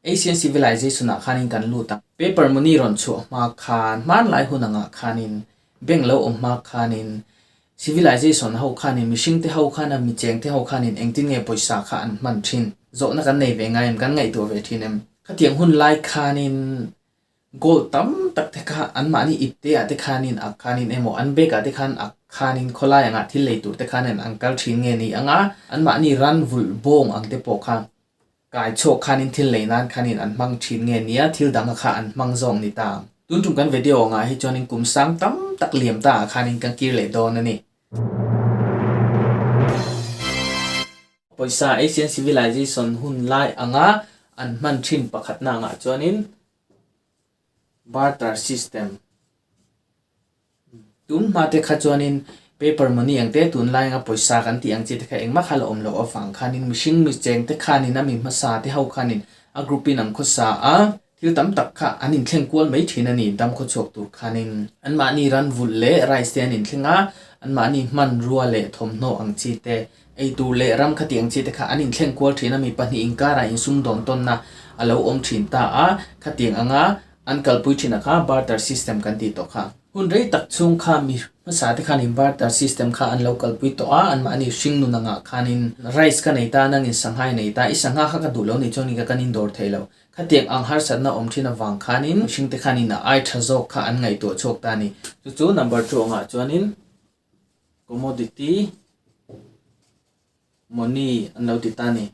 Asian civilization ah khanin kan lut a. Paper money rawn chhuah hma khan, hmanlai hun angah khanin, bank lo awm hma khanin, civilization ho khanin, mihring te ho khana mi cheng te ho khanin engtin nge pawisa kha an hman thin? Zawhna kan nei ve ngai em? Kan ngaihtuah ve thin em? Khatiang hun lai khanin Gold tam tak te kha anmahni ipte ah te khanin ak khanin emaw an bag ah te khan ak khanin khawlai angah thil lei tur te khanin an kal thin nge ni anga anmahni ran vulh bawng ang te pawh kha kai chhuak khanin thil lei nan khanin an hmang thin nge nia thil danga kha an hmang zawk ni ta. Tun tum kan video angah hi chuanin kum sang tam tak liam ta ah khanin kan kir leh dawn a ni. Pawisa Asian Civilization hun lai anga an hman thin pakhatna angah chuanin Barter system. Tun hma te kha chuanin paper money ang te tunlai anga pawisa kan tih ang chi te kha engmah kha la awm loh avang khanin mihring mi cheng te khanin a mi hmasa te ho khanin a group in an khawsa a, thil tam tak kha an inthleng kual mai thin a ni dam khawchhuak tur khanin. Anmahni ran vulh leh rice te an inthleng a, anmahni hmanrua leh thawmhnaw ang chi te Ei tur leh ram khati ang chi te kha an inthleng kual thin a, mi pahnih inkarah insum dawn tawnna a lo awm thin ta a, khatiang anga an kalpui thin a kha barter system kan tih tawh kha. Hun rei tak chhung kha mi hmasa te khanin barter system kha an lo kalpui tawh a, anmahni hring nun angah khanin rice ka nei ta, nangin sangha i nei ta, i sangha kha ka duh lo nih chuan ka kan indawr thei lo. Khatiang ang harsatna awm thin avang khanin mihring te khanin a ai tha zawk kha an ngaihtuah chhuak ta a ni. Chu chu number two angah chuanin Commodity money an lo ti ta a ni.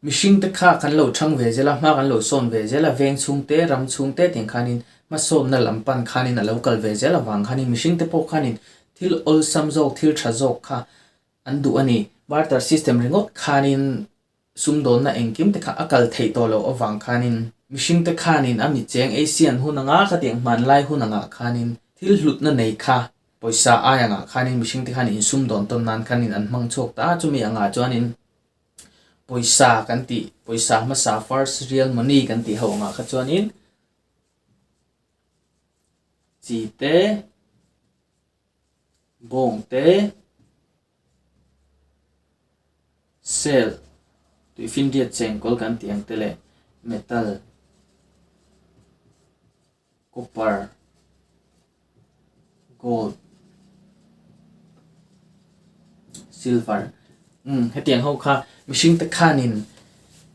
Mihring te kha kan lo chhang ve zel a, hma kan lo sawn ve zel a, veng chhung te, ram chhung te tiang khanin hmasawnna lam pan khanin a lo kal ve zel avang khanin mihring te pawh khanin thil awlsam zawk, thil tha zawk kha an duh a ni. Barter system ringawt khanin sumdawnna engkim te kha a kal theih tawh loh avang khanin mihring te khanin a mi cheng ei sian hun anga khatiang hmanlai hun angah khanin thil hlutna nei kha pawisa ai angah khanin mihring te khan insumdawn tawn nan khanin an hmang chhuak ta a, chumi angah chuanin pawisa kan tih pawisa hmasa first real money kan tih ho angah kha chuanin chi te bawng te. Cell, tuifinriat chengkawl kan tih ang te leh metal, copper, gold, silver umm hetiang ho kha mihring te khanin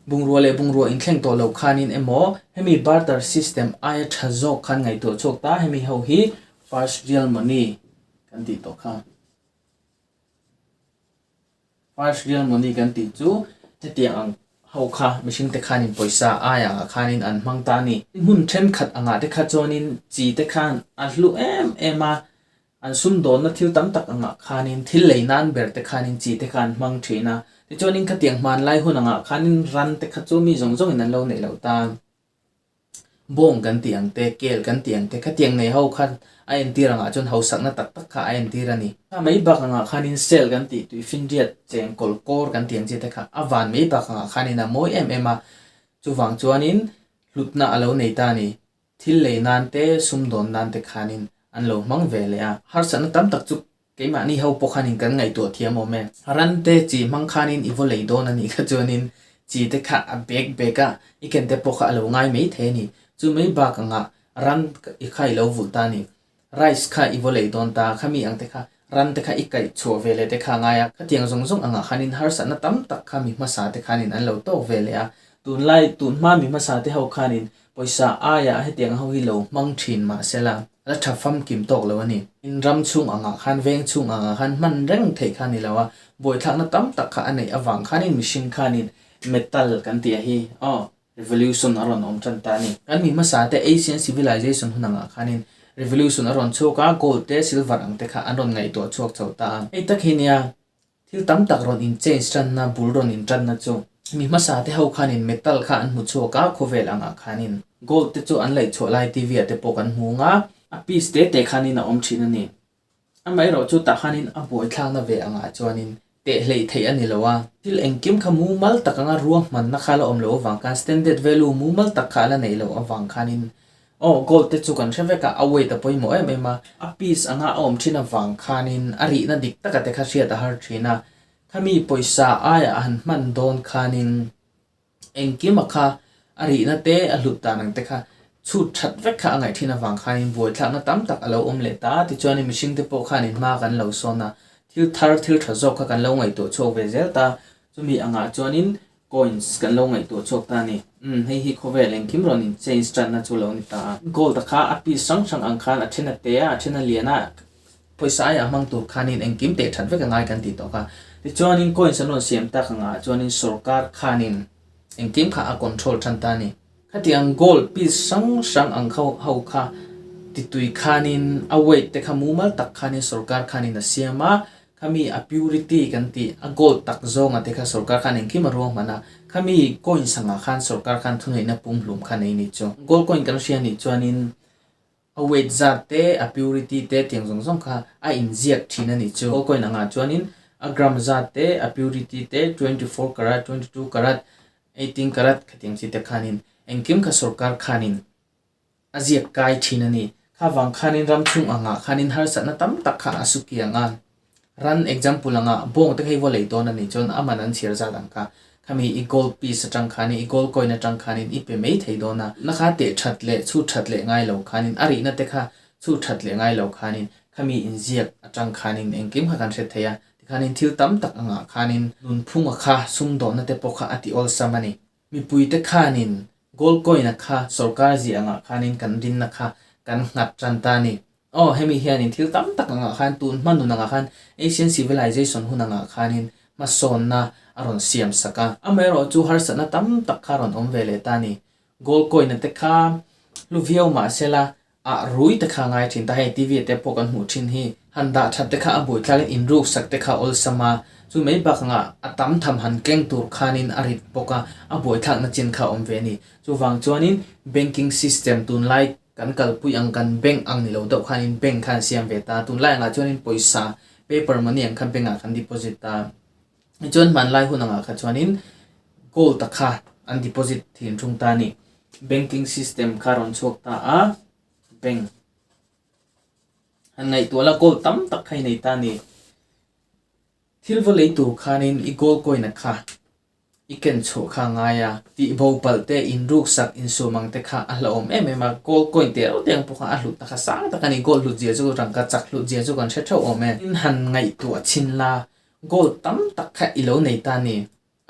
bungrua leh bungrua inthleng tawh loh khanin emaw hemi barter system aia tha zawk khan ngaihtuah chhuak ta hemi ho hi first real money kan tih tawh kha. First real money kan tih chu hetiang ang ho kha mihring te khanin pawisa ai angah khanin an hmang ta a ni. Hmun thenkhat angah te kha chuanin chi te khan a hlu em em a, an sumdawnna thil tam tak angah khanin thil lei nan ber te khanin chi te kha an hmang thin a. Tichuanin khatiang hmanlai hun angah khanin ran te kha chu mi zawng zawngin an lo neih loh ta. Bawng kan tih ang te, kel kan tih ang te, khatiang nei ho khan a entir angah chuan hausakna tak tak kha a entir a ni. Kha mai bak angah khanin sel kan tih tuifinriat chengkawl kawr kan tih ang chi te kha a van mai bak angah khanin a mawi em em a, chuvang chuanin hlutna a lo nei ta a ni. Thil lei nan te, sumdawn nan te khanin an lo hmang ve leh a. Harsatna tam tak chu Keimahni ho pawh khanin kan ngaihtuah thiam awm e. Rante chi hmang khanin i vaw lei dawn a nih kha chuanin chi te kha a bek bek a, i ken te pawh kha a lo ngai mai thei a ni. Chu mai bak angah ran i kha i lo vulh ta a ni. Rice kha i vaw lei dawn ta, khami ang te kha ran te kha i kaih chhuah ve leh te kha a ngai a. Khatiang zawng zawng angah khanin harsatna tam tak kha mi hmasa te khanin an lo tawk ve leh a. Tunlai tunhma mi hmasa te ho khanin pawisa aiah hetiang ho hi lo hmang thin mahsela. La tha famkim tawk lo a ni. In ram chhung angah khan, veng chhung angah khan hman reng theih kha a ni lo a, buaithlakna tam tak kha a neih avang khanin mihring khanin metal kan tih a hi aw revolution a rawn awm tan ta a ni. Kan mi hmasa te Asian civilization hun angah khanin revolution a rawn chhuak a, gold te silver ang te kha an rawn ngaihtuah chhuak chho ta a. Hei tak hi nia Thil tam tak rawn in change tanna, bul rawn in tanna chu mi hmasa te ho khanin metal kha an hmu chhuak a, khawvel angah khanin gold te chu an laih chhuah lai TV ah te pawh kan hmu ang a, a piece te te khanin a awm thin a ni. Amaherawh chu tah khanin a buaithlakna ve angah chuanin teh hleih theih a ni lo a, thil engkim kha mumal tak anga ruahmanna kha la awm loh avang khan standard value mumal tak kha a la neih loh avang khanin Aw, gold te chu kan hre vek a, a weight a pawimawh em em a, a piece anga a awm thin avang khanin a rihna dik taka te kha hriat a har thin a, khami pawisa aiah han hman dawn khanin engkim a kha A rihna te, a hlut dan ang te kha chhut that vek kha a ngaih thin avang khanin buaithlakna tam tak a lo awm leh ta a. Tichuanin mihringte pawh khanin hma kan lo sawn a, thil thar, thil tha zawk kha kan lo ngaihtuah chhuak ve zel ta. Chumi angah chuanin coins kan lo ngaihtuah chhuak ta a ni. Umm, hei hi khawvel engkim rawn in change tanna chu lo ni ta a. Gold a kha a piece hrang hrang ang khan a then a te a, a then a lian a, pawisa aia hmang tur khanin engkim teh that vek a ngai kan tih tawh kha. Tichuanin coins an rawn siam tak angah chuanin sorkar khanin engkim kha a control tan ta a ni. Khatiang gold piece hrang hrang ang kha ho kha titui khanin a weight te kha mumal tak khanin sorkar khanin a siam a, Khami a purity kan tih, a gold tak zawnga te kha sorkar khan engkim a ruang hman a, khami coin sangah khan sorkar khan thuneihna pumhlum kha nei ni chu. Gold coin kan hria nih chuanin a weight zat te, a purity te tiang zawng zawng kha a inziak thin a nih chu. Gold coin angah chuanin a gram zat te, a purity te, 24 karat, 22 karat, 18 karat khatiang chi te khanin engkim kha sorkar khanin a ziak kai thin a ni. Kha vang khanin ram chhung angah khanin harsatna tam tak kha a su kiang a. Ran example anga bawng te kha hi vaw lei dawn a nih chuan a man an chhiar zat ang kha. Khami i gold piece atang khanin i gold coin atang khanin i pe mai thei dawn a. Na kha teh that leh chhut that leh ngai lo khanin a rihna te kha chhut that leh ngai lo khanin khami inziak atang khanin engkim kha kan hre thei a. Tikhanin thil tam tak angah khanin nunphunga kha sumdawnna te pawh kha a ti awlsam a ni. Mipuite khanin Gold coin a kha sorkar zia angah khanin kan rinna kha kan nghat tan ta a ni. Aw, hemi hianin thil tam tak angah khan tun hma nun angah khan Asian civilization hun angah khanin hmasawnna a rawn siam sak a. Amaherawh chu harsatna tam tak kha a rawn awm ve leh ta a ni. Gold coin a te kha hlu viau mahsela Ah rui te kha ngai thin ta hei TV ah te pawh kan hmuh thin hi. Han dah that te kha a buai tlakin in ruk sak te kha awlsam a, chu mai bak anga a tam tham han keng tur khanin a rit bawk a, a buai thlakna chin kha a awm ve a ni. Chuvang chuanin banking system tunlai kan kalpui ang kan bank ang ni lo deuh khanin bank kha an siam ve ta, tunlai angah chuanin pawisa paper money ang kha bank ah kan deposit ta. Tichuan hmanlai hun angah kha chuanin gold a kha an deposit thin thung ta a ni. Banking system kha rawn chhuak ta a, bank han ngaihtuah la gold tam tak kha i nei ta a ni. Thil va lei tur khanin i gold coin a kha i ken chhuah kha a ngai a, tih bo palh te, inruk sak, insum ang te kha a hlauhawm em em a, gold coin teh reuh te ang pawh kha a hlut na kha sang tak a ni, gold hlut zia chu rangka chak hlut zia chu kan hre theuh awm e. In han ngaihtuah chhin la, gold tam tak kha i lo nei ta a ni.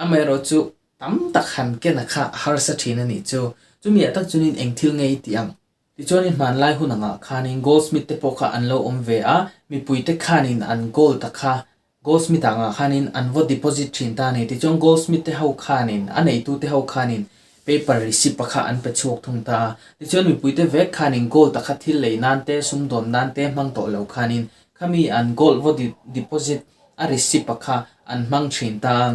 Amaherawh chu tam tak han ken a kha a harsa thin a nih chu. Chumi ah tak chuanin eng thil nge i tih ang? Tichuanin hmanlai hun angah khanin goldsmith te pawh kha an lo awm ve a, mipuite khanin an gold a kha goldsmith angah khanin an vaw deposit thin ta a ni. Tichuan goldsmith te ho khanin, a neitute ho khanin paper receipt a kha an pe chhuak thung ta a. Tichuan mipuite vek khanin gold a kha thil lei nan te, sumdawn nan te hmang tawh lo khanin khami an gold vaw deposit a receipt a kha an hmang thin ta a.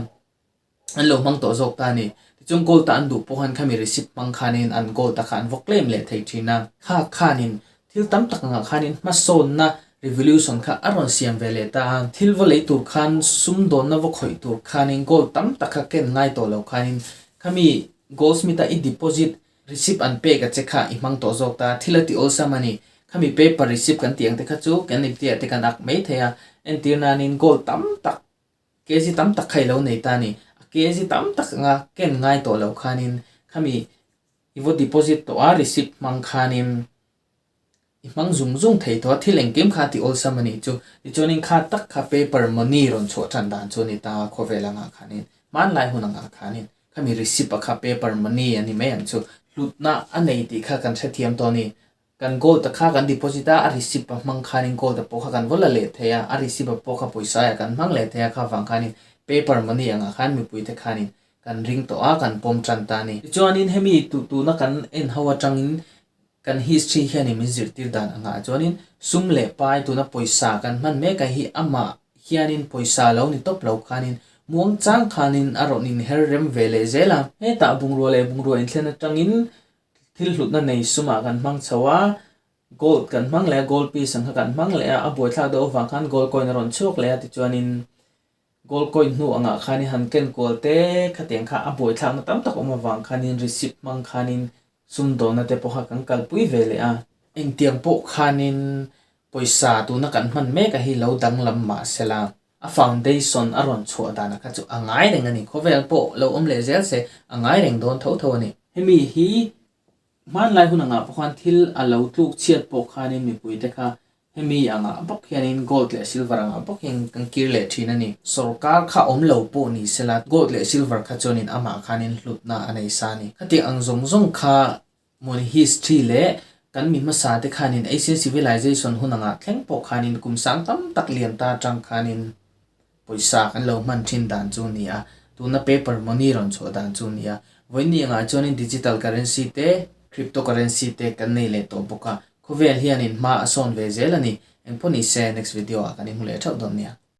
an lo hmang tawh zawk ta a ni. Tichuan gold a an duh pawh khan khami receipt hmang khanin an gold a kha an va claim leh thei thin a. Kha khanin thil tam tak angah khanin hmasawnna revolution kha a rawn siam ve leh ta a. Thil va lei tur khan sumdawnna va khawih tur khanin gold tam tak kha ken ngai tawh lo khanin khami goldsmith a i deposit receipt an pek a che kha i hmang tawh zawk ta a. Thil a ti awlsam a ni. Khami paper receipt kan tih ang te kha chu kan intiah te kan ak mai thei a. Entir nanin gold tam tak Kg tam tak kha i lo nei ta a ni. A kg tam tak anga ken ngai tawh loh khanin khami i vaw deposit tawh a receipt hmang khanin i hmang zung zung thei tawh a, thil engkim kha a ti awlsam a nih chu. Tichuanin kha tak kha paper money rawn chhuah tan dan chu a ni ta a khawvel angah khanin hmanlai hun angah khanin khami receipt a kha paper money a ni mai ang chu. Hlutna a nei tih kha kan hrethiam tawh a ni. Kan gold a kha kan deposit a, a receipt a hmang khanin gold a pawh kha kan va la leh thei a, a receipt a pawh kha pawisa ah kan hmang leh thei a, kha vang khanin paper money angah khan mipui te khanin kan ring tawh a, kan pawm tan ta a ni. Tichuanin hemi tu tuna kan en ho atangin kan history hianin min zirtir dan angah chuanin sum leh pai tuna pawisa kan hman mek ah hi amah hianin pawisa lo ni tawp lo khanin muangchang khanin a rawn inher rem ve leh zel a. Hetah bungrua leh bungrua inthlen atangin Thil hlutna nei sumah kan hmang chho a, gold kan hmang leh a, gold piece ang kha kan hmang leh a, a buaithlak deuh avang khan gold coin a rawn chhuak leh a, tichuanin gold coin hnu angah khanin han ken kual te khatiang kha a buaithlakna tam tak awm avang khanin receipt hmang khanin sumdawnna te pawh kha kan kalpui ve leh a. Engtiang pawh khanin pawisa tuna kan hman mek a hi lo danglam mah sela. A foundation a rawn chhuah danah kha chu a ngai reng a ni. Khawvel pawh lo awm leh zel se a ngai reng dawn tho tho a ni. Hemi hi hmanlai hun angah pawh khan thil a lo tluk chhiat pawh khanin mipuite kha hemi angah bawk hianin gold leh silver angah bawk hian kan kir leh thin a ni. Sorkar kha awm lo pawh ni sela gold leh silver kha chuanin amah khanin hlutna a nei sa a ni. Khatiang ang zawng zawng kha Mawni history leh kan mi hmasa te khanin Asian civilization hun angah thleng pawh khanin kum sang tam tak lian ta atang khanin pawisa kan lo hman thin dan chu a ni a, tuna paper money rawn chhuah dan chu a ni a. Vawiin angah chuanin digital currency te, crypto currency te kan nei leh tawh bawk a, khawvel hianin hma a sawn ve zel a ni. Engpawh ni se next video ah kan inhmu leh theuh dawn nia.